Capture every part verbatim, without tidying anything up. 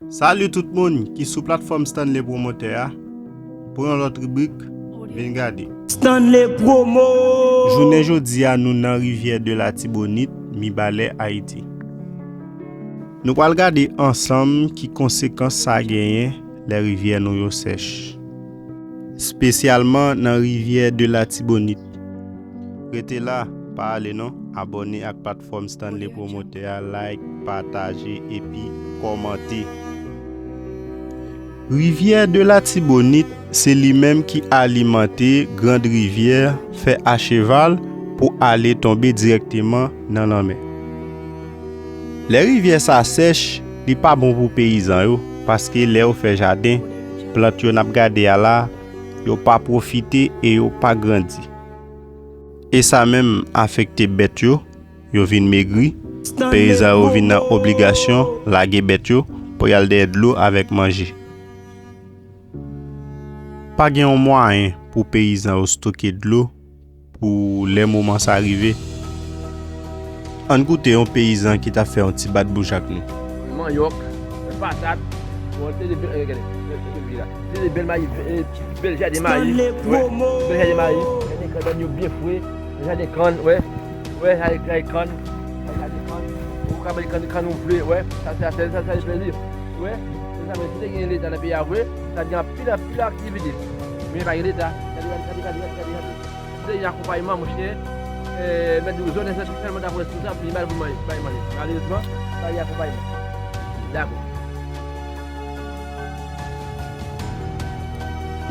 Salut tout moun ki sou platfòm Stanley Promoteur a. Pou yon lòt ribrik, vin gade. Stanley Promo! Jounen jodi a, nou nan rivyè de Latibonit, Mibalè, Ayiti. Nou pral gade ansanm ki konsekans sa genyen lè rivyè nou yo sèch. Espesyalman nan rivyè de Latibonit. Rete la, pa ale non. Abòne ak platfòm Stanley Promoteur a, like, pataje epi kòmante. Rivyè de Latibonit se li menm ki alimante Grand Rivière, fè acheval pou ale tonbe dirèkteman nan lanmè. Lè rivyè sa sèch, li pa bon pou peyizan yo, paske lè yo fè jaden, plant yo n ap gade a la, yo pa pwofite e yo pa grandi. E sa menm afekte bèt yo, yo vin megri, peyizan yo vin nan obligasyon lage bèt yo pou y al dèyè dlo avèk manje. Pa gen yon mwayen pou peyizan yo stoke dlo pou lè moman sa rive. Ann koute yon peyizan ki t ap fè yon ti bat bouch ak nou. Manyòk, patat, bon, te de bèl, eh, gade, gade, gade, gade, te de bèl mayi, eh, bèl jaden mayi, wè, bèl jaden mayi, jaden kann yo byen fre, jaden kann, wè, wè, jaden, jaden kann, jaden kann, ou ka bay kann, kann ou vle, wè, sa, sa, sa, sa, sa fè plezi, wè, se sa, men si te gen Leta nan peyi a vre, sa gen anpil, anpil aktivite, men pa gen Leta, gade, gade, gade, gade, gade, gade. Se yon akonpayman, monchè. Eh, mèt di w, zòn nan se sèlman ta pran responsab, li mal pou manje, bay manje. Malerezman, pa gen akonpayman. Dakò.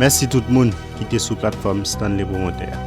Mèsi tout moun ki te sou platfòm Stanley Promoteur a.